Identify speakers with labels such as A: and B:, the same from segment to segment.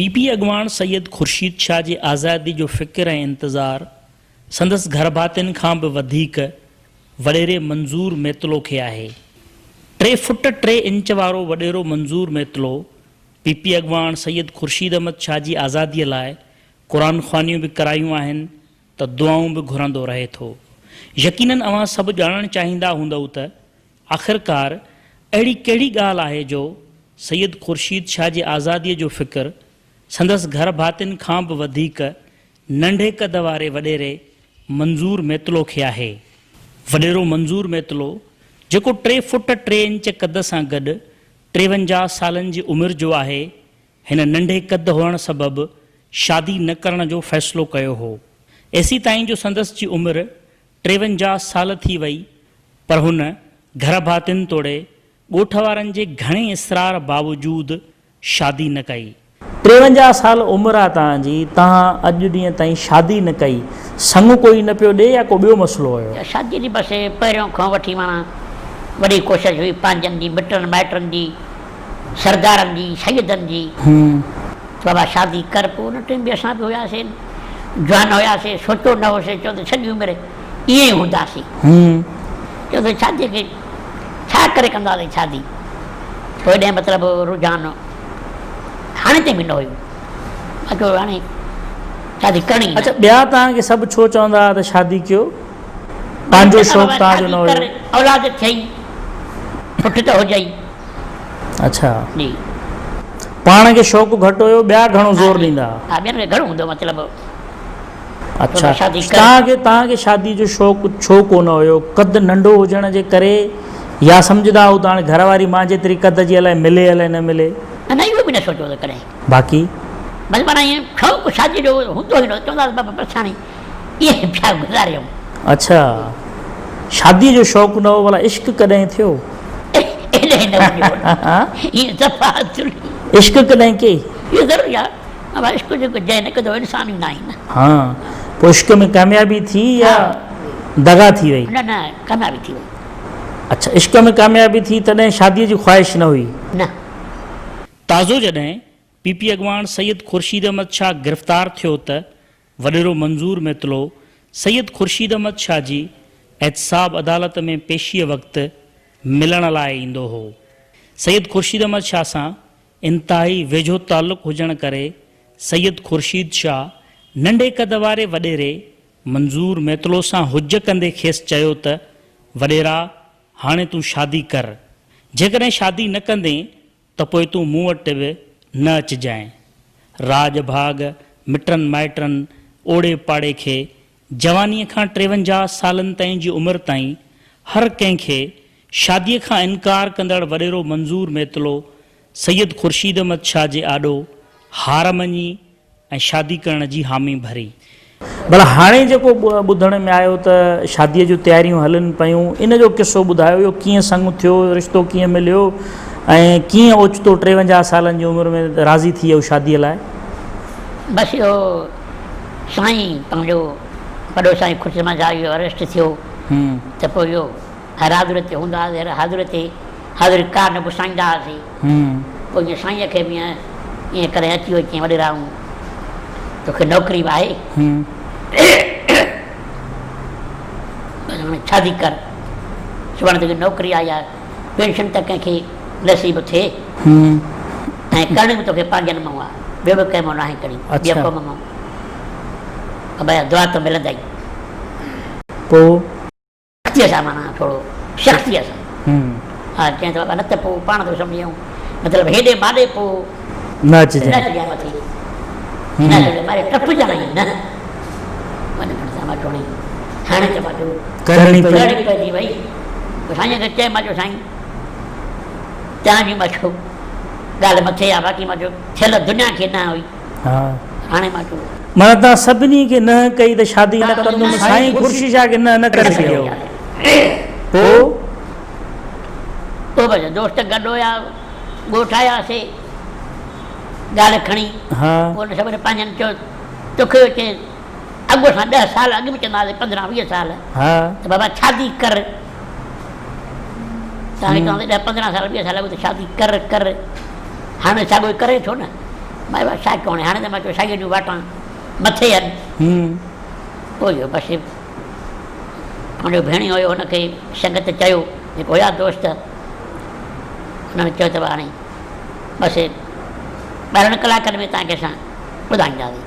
A: P P اڳواڻ سيد خورشيد شاهه جي آزادي جو فڪر ۽ انتظار سندس گهرڀاتين کان به وڌيڪ وڏيري منظور ميتلو کي آهي. ٽي فٽ ٽي انچ وارو وڏيرو منظور ميتلو پي پي اڳواڻ سيد خورشيد احمد شاهه جي آزادي لاء قرآن خوانيون به ڪرايون آهن ته دعائون به گهرندو رهي ٿو. يقينن اوهان سڀ ڄاڻڻ چاهيندا هوندؤ ته آخرڪار اهڙي ڪهڙي ڳالهه آهي جو سيد خورشيد شاهه جي آزاديء جو فڪر سندس گهر ڀاتين کان به وڌيڪ ننڍي قد واري وڏيري منظور ميتلو کي آهي. وڏيرو منظور ميتلو جيڪو ٽي فوٽ ٽي انچ قد سان گڏ 53 سالن جي عمر جو آهي، هن ننڍي قد هئڻ سبب شادي نه ڪرڻ جو فيصلو ڪيو هو. ايسيتائين جو سندس جي عمر 53 سال ٿي وئي پر هن گهر ڀاتين توڙي ڳوٺ وارن جي گهڻي اصرار باوجود شادي نه ڪئي. 53 سال عمر آ توهان جي، توهان اڄ ڏينهن تائين شادي نه ڪئي، سڱ ڪوئي نه پيو ڏي يا ڪو ٻيو مسئلو هيو؟
B: شادي جي بس پهريون کان وٺي معنيٰ وڏي ڪوشش هئي پنهنجن جي، مٽن مائٽن جي، سردارن جي، سيدن جي ته بابا شادي ڪر. پوء ان ٽيم به اسان به هياسين، جوان هياسين، سوچيو نه هوسين، چيو ته سڄي عمر ائين ئي هونداسين. چيو ته شادي کي ڇا ڪري ڪنداسين شادي. پوء ايڏي مطلب رجحان هاڻي تائين به نه هيو. مان چيو هاڻي شادي ڪرڻي ئي
A: اڇا ٻيا توهان کي سڀ ڇو چوندا هئا ته شادي ڪيو؟ پنهنجو شوق توهان جو نه هيو؟
B: اولاد ٿئي، پٽ ته هجئي.
A: اڇا
B: جي.
A: پاڻ کي شوق گهٽ هيو ٻيا گهڻو زور ڏيندا ها.
B: ها ٻين کي گهڻو هوندو مطلب.
A: اڇا توهان کي توهان کي شادي جو شوق ڇو ڪونه هيو قد ننڍو هجڻ جي ڪري يا سمجهندا هئو ته هاڻي گهر واري مان جيتري قد جي الائي ملي الائي نه ملي.
B: نه نه اهو به نه سوچيو ته ڪڏهن.
A: باقي.
B: بس معنيٰ ائين شوق شادي جو هوندو ئي نه هو چوندا هئا بابا بس هاڻي ائين پيا گذاريون.
A: اڇا شادي جو شوق نه هو ڀلا عشق ڪڏهن ٿيو؟
B: ايڏي نه وڃو هي صفا اصل.
A: عشق ڪڏهن ڪئي؟
B: اهو ضروري آهي بابا عشق جيڪو جنهن نه ڪندو انسان ئي ناهي نه.
A: ها پوء عشق ۾ ڪاميابي ٿي يا دغا ٿي وئي؟
B: نه نه ڪاميابي ٿي وئي.
A: اڇا عشق ۾ ڪاميابي ٿي تڏهن شادي جي خواهش نه هئي؟
B: نه.
A: تازو جڏهن پي پي اڳواڻ سيد خورشيد احمد شاهه گرفتار ٿيو ته وڏيرو منظور ميتلو سيد خورشيد احمد شاهه جي احتساب عدالت ۾ پيشيء وقت ملڻ لاء ايندو هو. سيد خورشيد احمد شاهه سان انتهائي ويجهو تعلق هجڻ ڪري سيد خورشيد شاهه ننڍي قد واري وڏيري منظور ميتلو سان حج ڪندي کيس چيو ته وڏيرا هاڻي تون شادي ڪر، جيڪڏهن شادي نه ڪندين ته پوء تون مون وٽ به نه اچجانء. راڄ ڀاڳ، مٽن مائٽن، اوڙي پاڙي کي جوانيء کان 53 سالن تائين جي عمر تائين هر ڪنهن کي شاديء کان انڪار ڪندڙ وڏيرو منظور ميتلو سيد خورشيد احمد شاهه جي آڏو هار مڃي ۽ شادي ڪرڻ جي حامي ڀري. ڀلا هاڻي جيڪو ٻڌڻ ۾ آيو ته شاديء جون تياريون هلن پيون، ان جو قصو ٻڌايو، اهو ڪيئن سڱ ٿيو، رشتو ڪيئن مليو ۽ ڪيئن اوچتو 53 سالن جي عمر ۾ راضي ٿي ويو شاديء لاء؟
B: بس اهو سائين پنهنجو وڏو سائين خوش مزاج اهو اريسٽ ٿيو ته پوء اهو هر حاضري تي هوندا هئاسين، هر حاضري تي حاضري ڪا نه گسائيندا هئاسين. پوء ائين سائينء کي به ائين ڪڏهن اچي ويو چيائين وڏيرا آئون توکي نوڪري به آهي بس هاڻي شادي ڪر سڀاڻي توکي نوڪري آئي آهي پينشن ته ڪنهن کي نصيب ٿئي ۽ ڪرڻي به توکي پنهنجن مان آهي ٻيو به ڪنهن مان ناهي ڪرڻي ٻيء قوم مان ابا دعا ته ملندئي.
A: پوء
B: سختيء سان معنيٰ ٿورو سختيء سان ها چيائين ته بابا نه ته پوء پاڻ ٿو سمجهين مطلب هيڏي ماڏي پوء
A: نه اچجانء
B: نه اچجانء مٿي نه اچجانء ماري ٽپجانء ئي نه وڃ پڻ سان مان چوڻي هاڻي ته مان چيو
A: ڪرڻي پئي
B: ڪرڻي پئجي وئي پوء سائينء کي چيم مان چيو سائين توهان جي مان چيو ڳالهه مٿي آ باقي مان چيو ٿيل دنيا کي نه هئي
A: ها
B: هاڻي مان چيو.
A: معنيٰ توهان سڀني کي نه ڪئي ته شادي نه ڪندم، سائين خورشيد شاهه کي نه نه ڪري سگهيو. پوء؟
B: پوء بس دوست گڏ هيا، ڳوٺ آياسي، ڳالهه کڻي، پوء ان سڀني پنهنجن چيو توکي چي اڳ اسان ڏهه سال اڳ به چوندا هئاسين پندرهن ويهه سال ته بابا شادي ڪر، توهان کي چوان ٿو ڏهه پندرهن سال ويهه سال اڳ ته شادي ڪر ڪر، هاڻي ساڳيو ڪري ٿو نه. مان چيو ڇا ڪيون هاڻي ته مان چيو سائين جون واٽان مٿي آهن. پوء اهو بس منهنجو ڀيڻيو هيو هن کي سنگت چيو جيڪو هيا دوست انهن چيو ته هاڻي بس 12 ڪلاڪن ۾ توهان کي اسان ٻڌائينداسين.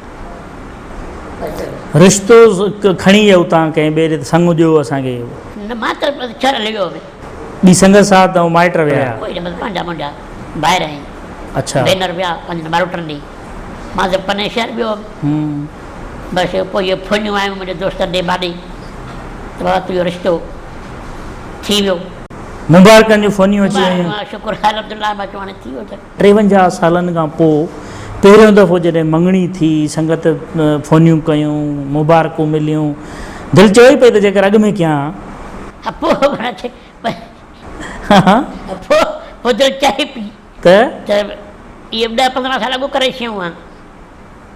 A: رشتو کڻي ويو اتان ڪنهن ٻئي ڏي ته سڱ ڏيو اسان کي.
B: نه مان ته بس شهر هليو ويو هوس.
A: ٻي سنگت ساٿ ۽ مائٽ ويا.
B: ڪوئي نه بس پنهنجا منهنجا ڀائر ۽
A: اڇا.
B: ڀينر ويا پنهنجن ماروٽن ڏي. مان ته پني شهر ويو هوم. بس پوء اهي فونيون آيون منهنجي دوستن ڏي ماڏي ته بابا تنهنجو رشتو ٿي ويو.
A: مبارڪن جون فونيون اچي ويون.
B: شڪر الحمدلله مان چيو هاڻي ٿي ويو ته.
A: 53 سالن کان پوء پهريون دفعو جڏهن مڱڻي ٿي، سنگت فونيون ڪيون، مبارڪون مليون، دل چوي پئي ته جيڪر اڳ ۾ ڪيان ها.
B: ها پوء پوء دل چاهي پئي
A: ته؟
B: ته اهي 10 15 سال اڳ ڪري ڇڏيون ها.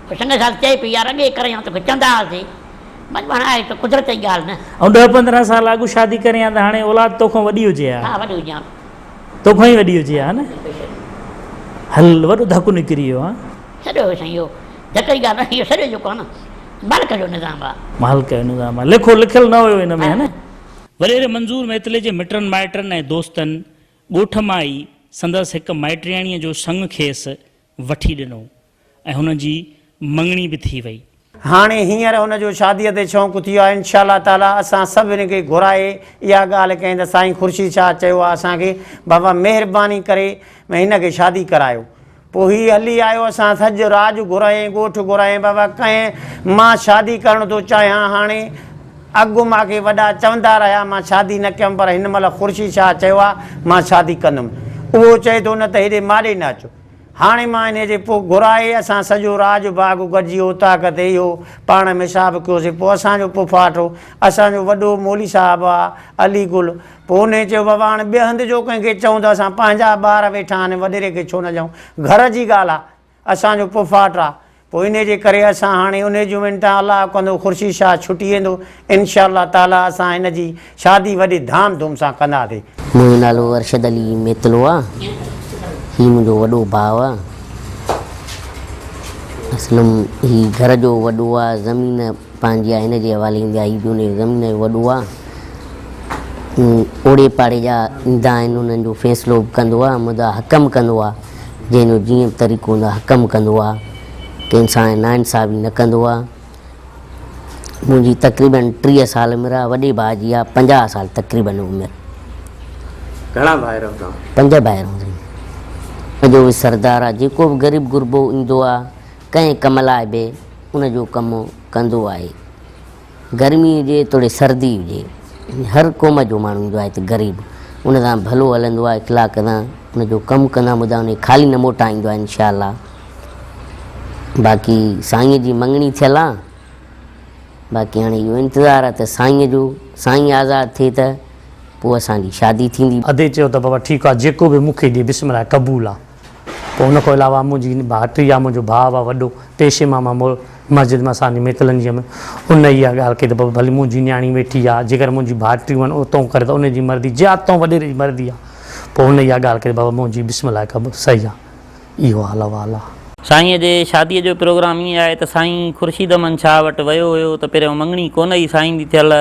B: پوء سنگت ساٿ چئي پئي يار اڳي ڪرين ها توکي چوندا هئاسين. مان چيو هاڻي آهي ته قدرت جي ڳالهه نه.
A: ۽ 10 15 سال اڳ شادي ڪرين ها ته هاڻي اولاد توکان وڏي هجي ها.
B: ها وڏي هجي ها.
A: توکان ئي وڏي هجي ها نه. هل وڏو ڌڪ نڪري ويو ها.
B: سڄو سائين اهو ڌڪ جي ڳالهه نه اهو سڄو جيڪو آهي نه مالڪ جو نظام آهي.
A: مالڪ جو نظام آهي ليکو لکيل نه هيو ان ۾ ها نه. وڏيري منظور ميتلي جي مٽن مائٽن ۽ دوستن ڳوٺ مان ئي سندس هڪ مائٽياڻيء جو سڱ کيس وٺي ڏنو ۽ هن جي مڱڻي به ٿي وئي.
C: هاڻي هينئر هن جو شاديء تي شونق ٿي ويو آهي انشاء الله تعاليٰ اسان سڀ هن کي گهرائي اها ڳالهه ڪئين ته سائين خورشيد شاهه چيو آهي اسان کي بابا مهرباني ڪري هن کي شادي ڪرايو پوء هي هلي آيو اسان سڄ راڄ گهرايائين ڳوٺ گهرايائين بابا ڪئين مان شادي ڪرڻ ٿو چاهيان هاڻي اڳ مان کي وڏا چوندا رهيا مان شادي نه ڪيم پر هن مهل خورشيد شاهه چيو آهي مان شادي ڪندم اهو چئي ٿو نه ته هيڏي ماڏي نه اچ هاڻي مان انهيء جي پوء گهرائي اسان سڄو راڄ باغ گڏجي اوطاق تي اهو پاڻ ۾ حساب ڪيوسين. پوء اسان جو پڦاٽ هو، اسان جو وڏو مولوي صاحب آ، علي گل. پوء انهيء چيو، بابا هاڻي ٻئي هنڌ جو ڪنهن کي چئون ته اسان پنهنجا ٻار ويٺا آهن، وڏيري کي ڇو نه چئون؟ گهر جي ڳالهه آ، اسان جو پڦاٽ آ. پوء انهيء جي ڪري اسان هاڻي انهيء جون منتان الله ڪندو خورشيد شاهه ڇٽي ويندو انشاء الله تعاليٰ اسان هن جي شادي وڏي ڌام ڌوم سان ڪنداسين.
D: منهنجو نالو ارشد علي ميتلو آ. هي منهنجو وڏو ڀاء آ. اسلم هي گهر جو وڏو آ. زمين پنهنجي آ هن جي حوالي ايندي آ. هي به ان زمين جو وڏو آ. اوڙي پاڙي جا ايندا آهن انهن جو فيصلو به ڪندو آ. مدعا حڪم ڪندو آ. جنهن جو جيئن به طريقو هوندو آهي حڪم ڪندو آهي ڪنهن سان ناانصافي نه ڪندو آهي منهنجي تقريبن 30 سال عمر آهي وڏي ڀاء جي آهي 50 سال تقريبن عمر.
E: گهڻا ڀائر آهيو توهان؟
D: پنج ڀائر آهيون سائين. ان جو به سردار آهي جيڪو به غريب غربو ايندو آهي ڪنهن ڪم لاء به ان جو ڪم ڪندو آهي. گرمي هجي توڙي سردي هجي هر قوم جو ماڻهو ايندو آهي هتي غريب ان سان ڀلو هلندو آهي اخلاق سان ان جو ڪم ڪندا مدا ان کي خالي نه موٽائيندو آهي انشاء الله باقي سائين جي مڱڻي ٿيل آ باقي هاڻي اهو انتظار آ ته سائين جو سائين آزاد ٿئي ته پوء اسان جي شادي ٿيندي.
F: ادي چيو ته بابا ٺيڪ آ جيڪو به مون کي ڏي بسم الله قبول آ. پوء ان کان علاوه منهنجي ڀائٽي آ، منهنجو ڀاء آ وڏو، پيشي مان مان مسجد ۾ اسان جي ميتلن جي ۾ ان اها ڳالهه ڪئي ته بابا ڀلي منهنجي نياڻي ويٺي آ، جيڪر منهنجي ڀائٽيون آهن اتئون ڪري ته ان جي مرضي، جي اتئون وڏيري جي مرضي آ. پوء هن اها ڳالهه ڪئي ته بابا منهنجي بسم الله ڪب صحيح آ. اهو حال احوال آ.
G: سائينء جي شاديء جو پروگرام ائين آهي ته سائين خورشيد احمد شاهه وٽ ويو هيو ته پهريون مڱڻي ڪونه هئي سائين جي ٿيل.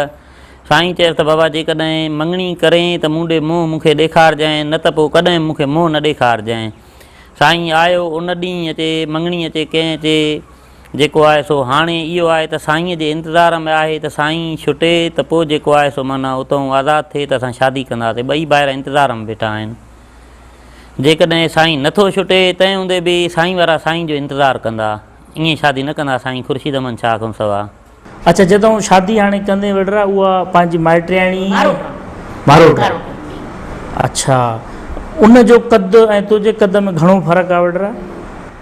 G: سائين چيس ته بابا جيڪڏهن مڱڻي ڪرين ته مون ڏي منهن مون کي ڏيکارجانء نه ته پوء ڪڏهن مون کي منهن نه ڏيکارجانء. سائين آيو ان ڏينهن اچي مڱڻي اچي ڪنهن اچي جيڪو آهي سو هاڻي اهو آهي ته سائينء جي انتظار ۾ آهي ته سائين ڇٽي ته پوء جيڪو آهي سو معنيٰ اتئون آزاد ٿئي ته اسان شادي ڪنداسين ٻئي ڀائر انتظار ۾ ويٺا آهن جيڪڏهن سائين نٿو ڇٽي تنهن هوندي به سائين وارا سائين جو انتظار ڪندا ائين شادي نه ڪندا سائين خورشيد احمد شاهه کان سوا.
A: اڇا جتئون شادي هاڻي ڪندين وڙرا اها پنهنجي مائٽياڻي ماروٽ اڇا ان جو قد ۽ تنهنجي قد ۾ گهڻو فرق آ وڙرا؟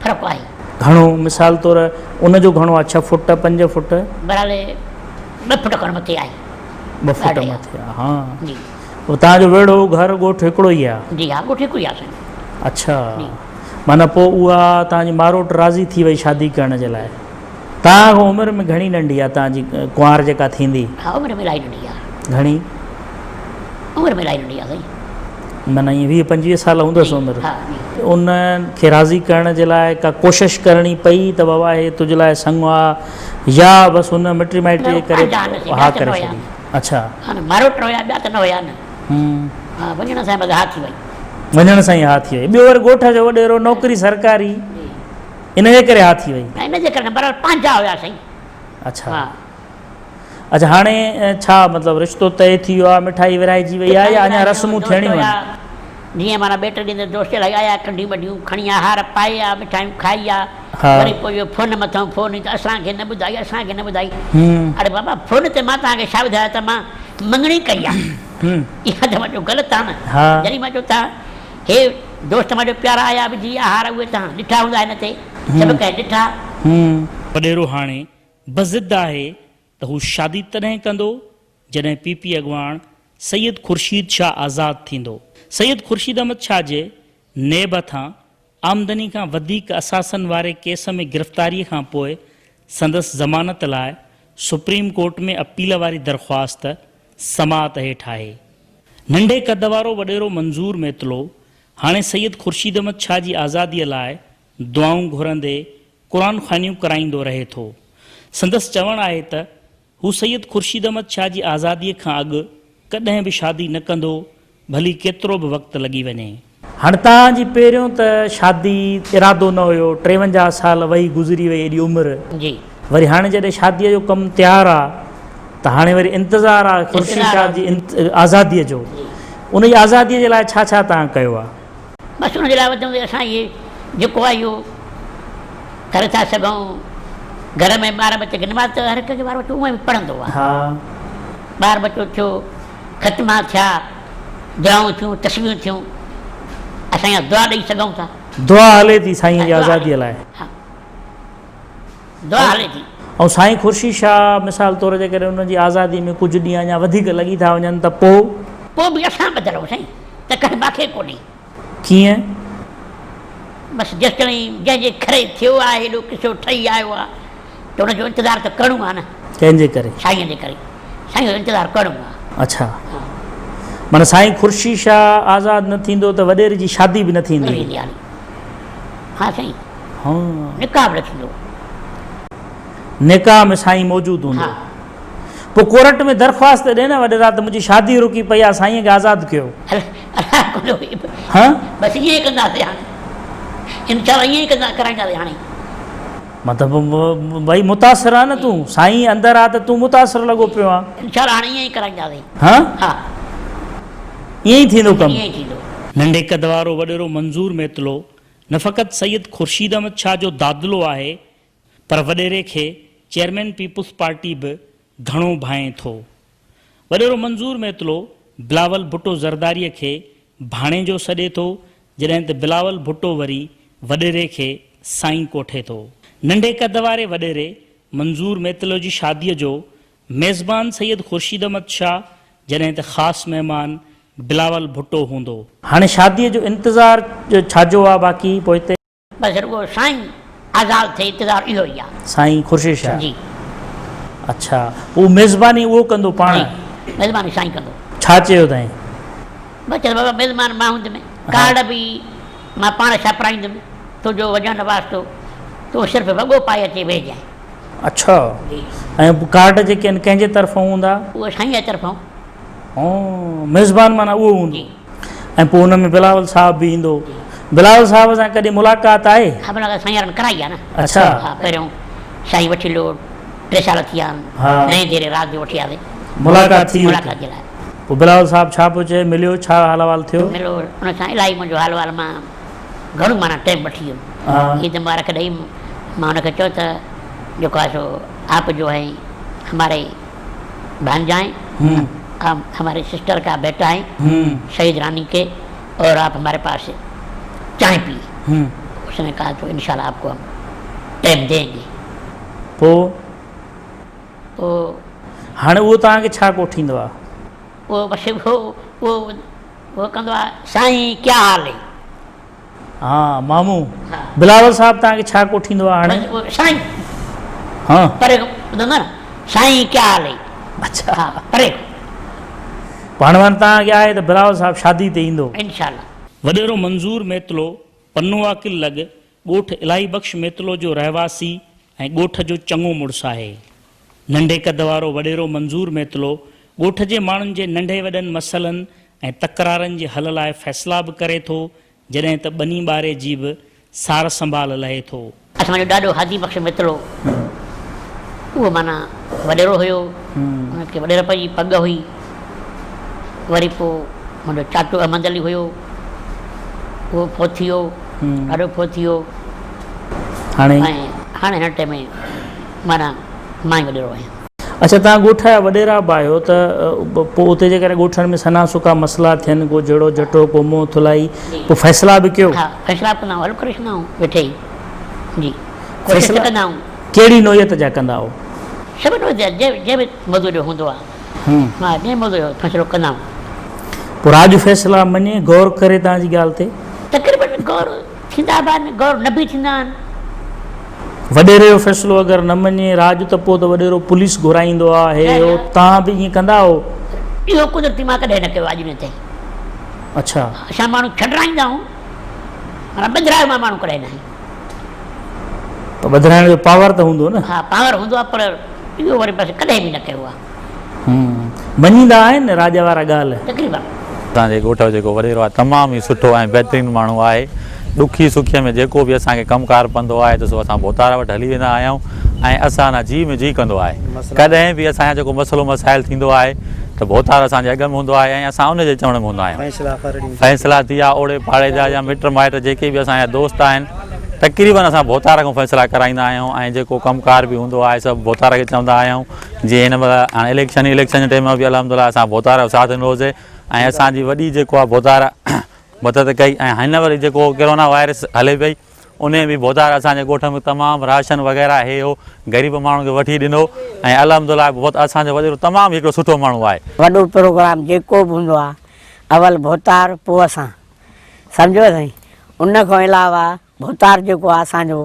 B: فرق آهي.
A: گهڻو مثال طور ان جو گهڻو آ 6 فوٽ 5 فوٽ؟
B: بهرحال 2 فوٽ کن مٿي آهي.
A: 2 فوٽ مٿي آ ها جي. پوء توهان جو ويڙهو گهر ڳوٺ هڪڙو ئي آ؟
B: جي ها ڳوٺ هڪ ئي آ سائين.
A: اڇا معنيٰ پوء اها توهان جي ماروٽ راضي ٿي وئي شادي ڪرڻ جي لاء؟ توهان کان عمر ۾ گهڻي ننڍي آ توهان جي ڪنوار جيڪا ٿيندي؟
B: ها عمر ۾ الاهي ننڍي آ.
A: گهڻي؟
B: عمر ۾ الاهي ننڍي آ سائين.
A: معنيٰ ائين 20 25 سال هوندس عمر.
B: ها جي.
A: ان کي راضي ڪرڻ جي لاء ڪا ڪوشش ڪرڻي پئي ته بابا هي تنهنجي لاء سڱ آ يا بس هن مٽي مائٽي جي ڪري ها ڪري ڇڏي. اڇا.
B: ها نه ماروٽ هيا ٻيا ته نه هيا نه. ها وڃڻ سان بس ها ٿي وئي.
A: وڃڻ سان ئي ها ٿي وئي. ٻيو وري ڳوٺ جو وڏيرو نوڪري سرڪاري ان جي ڪري ها ٿي وئي.
B: نه ان جي ڪري نه بهرحال پنهنجا هيا سائين.
A: اڇا. ها. اڇا هاڻي ڇا مطلب رشتو طئي ٿي ويو آ مٺائي ورهائجي وئي آ يا اڃا رسمون ٿيڻيون آهن.
B: جيئن معنيٰ ٻه ٽي ڏينهن ته دوست الائي آيا ڪنڍيون ٻڍيون کڻي آ هار پائي آ مٺايون کائي آ وري پوء اهو فون مٿان فون ته اسان کي نه ٻڌائي اسان کي نه ٻڌائي اڙي بابا فون تي مان توهان کي ڇا ٻڌايو ته مان مڱڻي ڪئي آ اها ته مان چيو غلط آ نه جڏهن مان چيو توهان هي دوست مان چيو پيارا آيا وجهي آ هار اهي توهان ڏٺا هوندا هن تي سڀ ڪنهن ڏٺا.
A: وڏيرو هاڻي بضد آهي ته هو شادي تڏهن ڪندو جڏهن پي پي اڳواڻ سيد خورشيد شاهه آزاد ٿيندو. سيد خورشيد احمد شاهه جي نيب هٿان آمدني کان وڌيڪ اثاثن واري ڪيس ۾ گرفتاري کان پوء سندس ضمانت لاء سپريم ڪورٽ ۾ اپيل واري درخواست سماعت هيٺ آهي. ننڍي قد وارو وڏيرو منظور ميتلو هاڻي سيد خورشيد احمد شاهه جي آزادي لاء دعائون گهرندي قرآن خوانيون ڪرائيندو رهي ٿو. سندس چوڻ آهي ته هو سيد خورشيد احمد شاهه جي آزاديء کان اڳ ڪڏهن به شادي نه ڪندو، ڀلي ڪيترو به وقت لڳي وڃي. هاڻ توهان جي پهريون ته شادي ارادو نه هيو، 53 سال وهي گذري وئي ايڏي عمر.
B: جي.
A: وري هاڻي جڏهن شاديء جو ڪم تيار آ ته هاڻي وري انتظار آ خورشيد شاهه جي آزاديء جو. ان جي آزاديء جي لاء ڇا ڇا توهان ڪيو آ؟
B: بس ان جي لاء وڌ ۾ وڌ اسان اهي جيڪو آهي اهو ڪري ٿا سگهون. گهر ۾ ٻار ٻچي کي نماز ته هر هڪ جو ٻار ٻچو اونئن به پڙهندو آهي. ٻار ٻچو ٿيو، ختما ٿيا، دعائون ٿيون، تسبيحون ٿيون، اسان اها دعا ڏئي سگهون ٿا.
A: دعا هلي ٿي سائين جي آزاديء لاء.
B: ها دعا هلي ٿي.
A: ۽ سائين خورشيد شاهه مثال طور جيڪڏهن ان جي آزادي ۾ ڪجهه ڏينهن اڃا وڌيڪ لڳي ٿا وڃن ته پوء؟
B: پوء به اسان ٻڌل آهيون سائين. تڪڙ ماکي ڪونهي.
A: ڪيئن؟
B: بس جيستائين جنهن جي ڪري ٿيو آهي ايڏو قصو ٺهي آيو آهي ته ان جو انتظار ته ڪرڻو آهي نه.
A: ڪنهن جي ڪري؟
B: سائين جي ڪري. سائين جو انتظار ڪرڻو آهي.
A: اڇا. معنيٰ سائين خورشيد شاهه آزاد نه ٿيندو ته وڏيري جي شادي به نه ٿيندي.
B: نه ٿيندي ها سائين.
A: ها.
B: نڪاح به نه ٿيندو.
A: نڪاح ۾ سائين موجود هوندو.
B: ها.
A: پوء ڪورٽ ۾ درخواست ڏي نه وڏيرا ته منهنجي شادي رڪي پئي آ سائين کي آزاد ڪيو. ها؟
B: بس ائين ئي ڪنداسين هاڻي انشاء الله ائين ئي ڪندا ڪرائينداسين هاڻي.
A: مطلب ڀئي متاثر آ نه تون سائين اندر آ ته تون متاثر لڳو پيو آ.
B: انشاء الله هاڻي ائين ئي ڪرائينداسين.
A: ها؟
B: ها.
A: ائين ئي ٿيندو ڪم.
B: ائين ئي ٿيندو.
A: ننڍي قد وارو وڏيرو منظور ميتلو نه فقط سيد خورشيد احمد شاهه جو دادلو آهي پر وڏيري کي چيئرمين پيپلز پارٽي به گهڻو ڀانئين ٿو. وڏيرو منظور ميتلو بلاول ڀٽو زرداري کي ڀاڻيجو سڏي ٿو، جڏهن ته بلاول ڀٽو وري وڏيري کي سائين ڪوٺي ٿو. ننڍي قد واري وڏيري منظور ميتلو جي شاديء جو ميزبان سيد خورشيد احمد شاهه جڏهن ته خاص مهمان بلاول ڀٽو هوندو. هاڻي شاديء جو انتظار ڇاجو آ باقي پوئتي.
B: بس رڳو سائين آزاد ٿئي انتظار اهو ئي آ.
A: سائين خورشيد شاهه.
B: جي.
A: اڇا پوء ميزباني اهو ڪندو پاڻ.
B: جي ميزباني سائين ڪندو.
A: ڇا چيو اٿائين؟
B: بس چيس بابا ميزبان مان هوندم ڪارڊ به مان پاڻ ڇاپرائيندم تنهنجو وڃڻ نه واسطو تون صرف وڳو پائي اچي ويهجانء.
A: اڇا
B: جي.
A: ۽ ڪارڊ جيڪي آهن ڪنهن جي طرفون هوندا؟
B: اهو سائين جي طرفون.
A: ميزبان معنيٰ اهو هوندو.
B: جي.
A: ۽ پوء ان ۾ بلاول صاحب به ايندو. بلاول صاحب سان ڪڏهن ملاقات آهي؟
B: ها ملاقات سائين وارن ڪرائي آهي نه.
A: اڇا.
B: ها پهريون سائين وٺي لو ٽي سال ٿي ويا آهن.
A: ها.
B: نئين ديري رات جو وٺي آياسين.
A: ملاقات ٿي وئي.
B: ملاقات جي لاء.
A: پوء بلاول صاحب ڇا پيو چئي مليو ڇا حال احوال ٿيو؟
B: مليو ان سان الاهي منهنجو حال احوال مان گهڻو معنيٰ ٽيم وٺي ويم.
A: ها.
B: عيد مبارڪ ڏئي مان ان کي چيو ته جيڪو آهي سو آپ جو هين هماري ڀانجا هين هم هماري سسٽر ڪا بيٽا هين شهيد راني ڪي اور آپ هماري پاس چانهه پي اس ني ڪها تو انشاء الله آپ ڪو هم ٽيم دين گي.
A: پوء؟
B: پوء.
A: هاڻي اهو توهان کي ڇا ڪوٺيندو آ؟
B: اهو بس اهو اهو اهو ڪندو آ سائين ڪيا حال هي.
A: ها مامو بلاول صاحب توهان کي ڇا ڪوٺيندو آ هاڻي؟
B: سائين
A: ها
B: پري کان ٻڌندو نه سائين ڪيا حال هي.
A: اڇا
B: ها پري کان.
A: پاڻ معنيٰ توهان کي آهي ته بلاول صاحب شادي تي ايندو.
B: انشاء الله.
A: وڏيرو منظور ميتلو پنوعاقل لڳ ڳوٺ الاهي بخش ميتلو جو رهواسي ۽ ڳوٺ جو چڱو مڙس آهي. ننڍي قد وارو وڏيرو منظور ميتلو ڳوٺ جي ماڻهن جي ننڍي وڏن مسئلن ۽ تڪرارن جي حل لاء فيصلا به ڪري ٿو جڏهن ته ٻني ٻاري جي به سار سنڀال لهي ٿو.
B: اسان جو ڏاڏو هادي بخش ميتلو اهو معنيٰ وڏيرو هيو، ان کي وڏيرپ جي پڳ هئي. وري پوء منهنجو چاچو احمد علي هيو، اهو فوت ٿي ويو، ڏاڏو فوت ٿي ويو.
A: هاڻي؟
B: ۽ هاڻي هن ٽيم ۾ معنيٰ مان ئي وڏيرو آهيان.
A: اڇا توهان ڳوٺ جا وڏيرا به آهيو ته پوء اتي جيڪڏهن ڳوٺن ۾ سنا سڪا مسئلا ٿين ڪو جهيڙو جهٽو ڪو منهن ٿلائي پوء فيصلا به ڪيو؟
B: ها فيصلا به ڪندا آهيون حل ڪري ڇڏندا آهيون ويٺي ئي جي ڪوشش ته ڪندا آهيون.
A: ڪهڙي نوعيت جا ڪندا آهيو؟
B: سڀ نوعيت جا جنهن به موضوع جو هوندو آهي ها جنهن موضوع جو فيصلو ڪندا آهيون.
A: پوء راڄ فيصلا مڃي غور ڪري توهان جي ڳالهه تي؟
B: تقريبن غور ٿيندا به آهن غور نه به ٿيندا آهن.
A: وڏيري جو فيصلو اگر نه مڃي راڄ ته پوء ته وڏيرو پوليس گهرائيندو آ هي هو توهان به ائين ڪندا آهو؟
B: اهو قدرتي مان ڪڏهن نه ڪيو آ اڄ ڏينهن تائين.
A: اڇا.
B: اسان ماڻهو ڇڏرائيندا آهيون پر ٻڌرايو مان ماڻهو ڪڏهن ناهي.
A: پر ٻڌرائڻ جو پاور ته هوندو نه.
B: ها پاور هوندو آ پر اهو وري بس ڪڏهن به نه ڪيو آ.
A: مڃيندا آهن راڄ وارا ڳالهه؟
B: تقريبن.
H: اسان جي ڳوٺ جو جيڪو وڏيرو آهي تمام ئي سٺو ۽ بهترين ماڻهو آهي. ڏکي سکي ۾ جيڪو به اسان کي ڪم ڪار پوندو آهي ته سو اسان ڀوتار وٽ هلي ويندا آهيون ۽ اسان سان جي ۾ جي ڪندو آهي. ڪڏهن به اسان جو جيڪو مسئلو مسائل ٿيندو آهي ته ڀوتار اسان جي اڳ ۾ هوندو آهي ۽ اسان ان جي چوڻ ۾ هوندا آهيون. فيصلا ٿي ويا اوڙي پاڙي جا يا مٽ مائٽ جيڪي به اسان جا دوست آهن تقريبن اسان ڀوتار کان فيصلا ڪرائيندا آهيون ۽ جيڪو ڪم ڪار به هوندو آهي سڀ ڀوتار کي چوندا آهيون. جيئن هن مهل هاڻي اليڪشن اليڪشن جي ٽيم ۾ به الحمد لله اسان ڀوتار جو ساٿ ڏنو هوسي ۽ اسان جي وڏي جيڪو آهي ڀوتار مدد ڪئي ۽ هن وري جيڪو ڪرونا وائرس هلي پئي ان ۾ به ڀوتار اسان جي ڳوٺ ۾ تمام راشن وغيره هي هو غريب ماڻهن کي وٺي ڏنو ۽ الحمد لله بهت اسان جو وڏيرو تمام هڪڙو سٺو ماڻهو آهي.
I: وڏو پروگرام جيڪو به هوندو آهي اول ڀوتار پوء اسان سمجهو سائين ان کان علاوه ڀوتار جيڪو آهي اسان جو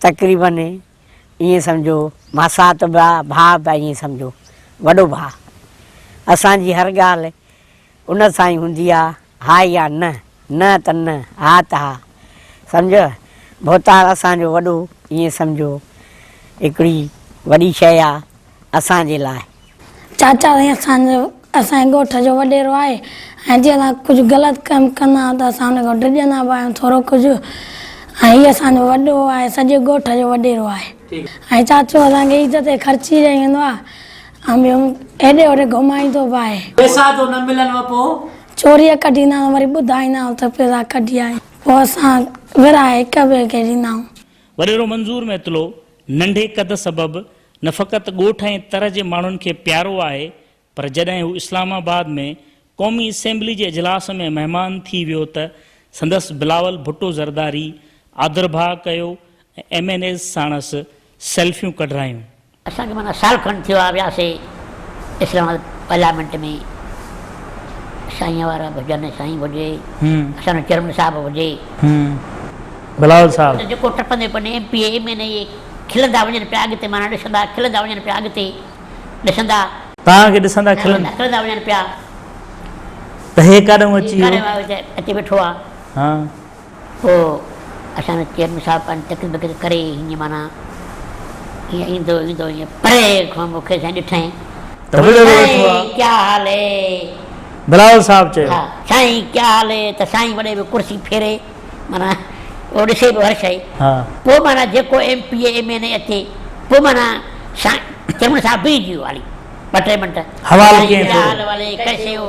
I: تقريبن ائين سمجهو ماسات به آ ڀاء به آ ائين سمجهو وڏو ڀاء. اسان جي هر ڳالهه ان سان ئي هوندي آ ها يا نه، نه ته نه، ها ته ها. سمجهيو؟ ڀوتار اسان جو وڏو ائين سمجهو هڪڙي وڏي شيء آ اسان جي لاء.
J: چاچا سائين اسان جو اسان جي ڳوٺ جو وڏيرو آهي ۽ جي اسان ڪجهه غلط ڪم ڪندا آهيون ته اسان ان کان ڊڄندا به آهيون ٿورو ڪجهه ۽ هي اسان جو وڏو آهي سڄي ڳوٺ جو وڏيرو آهي ۽ چاچو اسان کي عيد تي خرچي ڏئي ويندو آهي ۽ ٻيو هيڏي هوڏي گهمائيندو به آهي.
K: پئسا جو نه ملنو پوء؟
J: چوريء ڪڍيندا آهيون وري ٻڌائيندا آهيون ته پئسا ڪڍي آيا آهيون پوء اسان ورهائي هڪ ٻئي کي ڏيندا آهيون.
A: وڏيرو منظور ميتلو ننڍي قد سبب نه فقط ڳوٺ ۽ تر جي ماڻهن کي پيارو آهي پر جڏهن هو اسلام آباد ۾ قومي اسيمبلي جي اجلاس ۾ مهمان ٿي ويو ته سندس بلاول ڀٽو زرداري آڌرڀاء ڪيو ۽ ايم اين ايز ساڻس سيلفيون ڪڍرايون.
B: اسان کي معنيٰ سال کن ٿيو آ وياسي اسلام آباد پارليامينٽ ۾ سائين وارا به هجن سائين به هجي اسان جو چيئرمين صاحب به هجي.
A: بلاول صاحب.
B: ته جيڪو ٽپندي پني M P A M N A کلندا وڃن پيا اڳتي معنيٰ ڏسندا کلندا وڃن پيا اڳتي ڏسندا.
A: توهان کي ڏسندا کلن.
B: کلندا وڃن پيا.
A: ته هي ڪاڏهون اچي ويو.
B: ڪاڏهون آيو اچي ويٺو آ.
A: ها.
B: پوء اسان جو چيئرمين صاحب پنهنجي تقرير بقرير ڪري هيئن معنيٰ هيئن ايندو ايندو هيئن پري کان مون کي سائين ڏٺائين.
A: ته وڏو ويٺو آ.
B: سائين ڪيا حال هي.
A: بلاول صاحب چيو.
B: ها سائين ڪيا حال هي ته سائين وڏي به ڪرسي ڦيري معنيٰ اهو ڏسي پيو هر شيء.
A: ها.
B: پوء معنيٰ جيڪو M P A M N A اچي پوء معنيٰ سائين چيئرمين صاحب بيهجي ويو هالي ٻه ٽي منٽ.
A: حوال
B: سائين
A: ڪيئن
B: ڪيا
A: ٿيو.
B: حال والي ڪيسي هو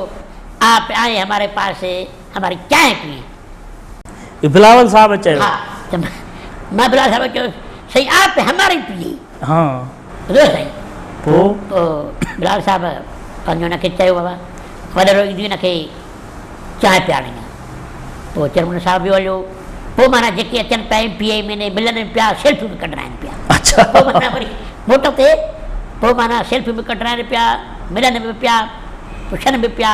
B: آپ آئي هماري پاس هماري چانهه پيئي.
A: بلاول صاحب چيو.
B: ها ته مان بلاول صاحب چيو سائين آپ هماري پيئي.
A: ها.
B: ٻڌو سائين.
A: پوء؟
B: پوء بلاول صاحب پنهنجو هن کي چيو بابا وڏيرو ايندو هن کي چانهه پيارڻي آ. پوء چيئرمين صاحب به هليو. پوء معنيٰ جيڪي اچن پيا ايم پي اي ايم اين اي ملن پيا سيلفيون به ڪڍرائن پيا.
A: اڇا.
B: پوء معنيٰ وري موٽ تي پوء معنيٰ سيلفيون به ڪڍرائن پيا ملن به پيا پڇن به پيا.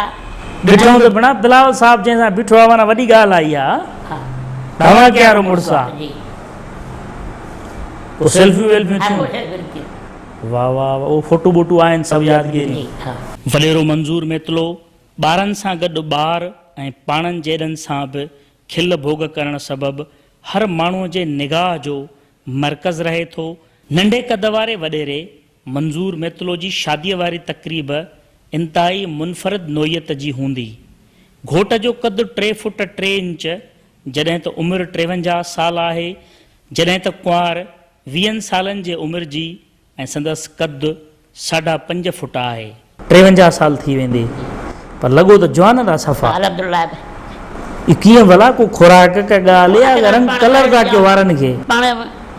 A: ڏٺائون ته بڻا بلاول صاحب جنهن سان بيٺو آ معنيٰ وڏي ڳالهه آئي آ. ڌماڪي وارو مڙس آ. پوء سيلفيون ويلفيون ٿيون. واه واه واه اهو فوٽو ٻوٽو آهن سڀ يادگيري.
B: وڏيرو
A: منظور ميتلو ٻارن سان گڏ ٻار ۽ پاڻن جيڏن سان به کل ڀوڳ ڪرڻ سبب هر ماڻهوء جي نگاهه جو مرڪز رهي ٿو. ننڍي قد واري وڏيري منظور ميتلو جي شاديء واري تقريب انتهائي منفرد نوعيت جي هوندي. گهوٽ جو قد ٽي فوٽ ٽي انچ جڏهن ته عمر 53 سال آهي، جڏهن ته ڪنوار ويهن سالن جي عمر جي ۽ سندس قد ساڍا پنج فوٽ آهي. 53 سال ٿي ويندي پر لڳو ته جوان ٿا صفا.
B: الحمدلله به.
A: اهو ڪيئن ڀلا ڪو خوراڪ ڪا ڳالهه يا رنگ ڪلر ٿا ڪيو وارن کي.
B: پاڻ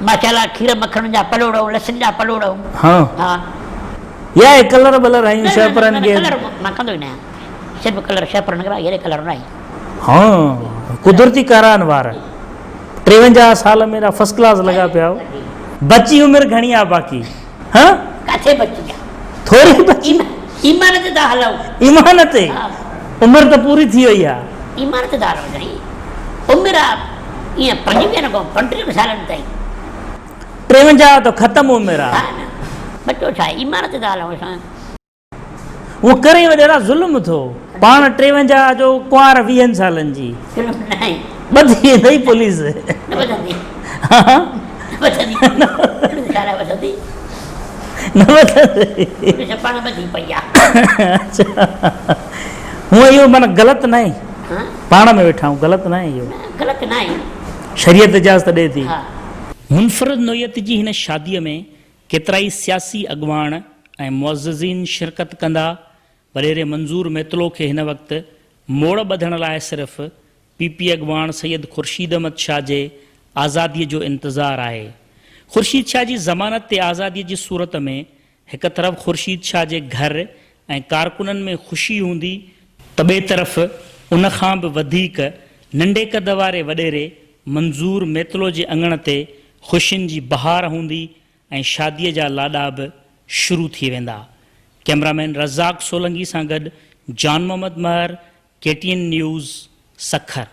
B: ماشاءالله کير مکڻ جا پلوڙ لسن جا پلوڙ.
A: ها
B: ها.
A: يا اهي ڪلر بلر هنيون شهپرن کي.
B: نه نه ڪلر مان ڪندو ئي نه آهيان صرف ڪلر شهپرن کي هيڏي ڪلر نه آهي.
A: ها قدرتي ڪارا آهن وار. 53 سال ۾ ايڏا فرسٽ ڪلاس لڳا پيا آهيو. بچي عمر گهڻي آ باقي. ها؟
B: ڪاٿي بچي آ؟
A: ٿوري بچي.
B: ايمان تي ٿا هلون.
A: ايمان تي؟ عمر ته پوري ٿي وئي آ.
B: ايمان تي ٿا هلون سائين. عمر آ ائين پنجويهن کان پنٽيهن سالن تائين.
A: 53 ته ختم عمر آ.
B: ها نه بچو ڇا ايمان تي ٿا هلون اسان.
A: اهو ڪرين وڏيرا ظلم ٿو. پاڻ 53 جو ڪنوار ويهن سالن جي.
B: ظلم ناهي.
A: ٻڌي ويندئي پوليس.
B: نه ٻڌندي. نه ٻڌندي پوليس ڇا لاء ٻڌندي.
A: نه ٻڌندي.
B: پوليس پاڻ ٻڌي پئي آ.
A: اڇا هونء اهو معنيٰ غلط ناهي. پاڻ ۾ ويٺا آهيون غلط ناهي اهو.
B: نه غلط ناهي.
A: شريعت اجازت ڏئي ٿي. منفرد نوعيت جي هن شاديء ۾ ڪيترائي سياسي اڳواڻ ۽ معززين شرڪت ڪندا، وڏيري منظور ميتلو کي هن وقت موڙ ٻڌڻ لاء صرف پي پي اڳواڻ سيد خورشيد احمد شاهه جي آزادي جو انتظار آهي. خورشيد شاهه جي ضمانت تي آزادي جي صورت ۾ هڪ طرف خورشيد شاهه جي گهر ۽ ڪارڪنن ۾ خوشي هوندي، ته ٻئي طرف ان کان به وڌيڪ ننڍي قد واري وڏيري منظور ميتلو جي اڱڻ تي خوشين جي بهار هوندي ۽ شاديء جا لاڏا به شروع ٿي ويندا. ڪئميرامين رزاق سولنگي سان گڏ Jan Muhammad Mehar, K T N news, Sukkur.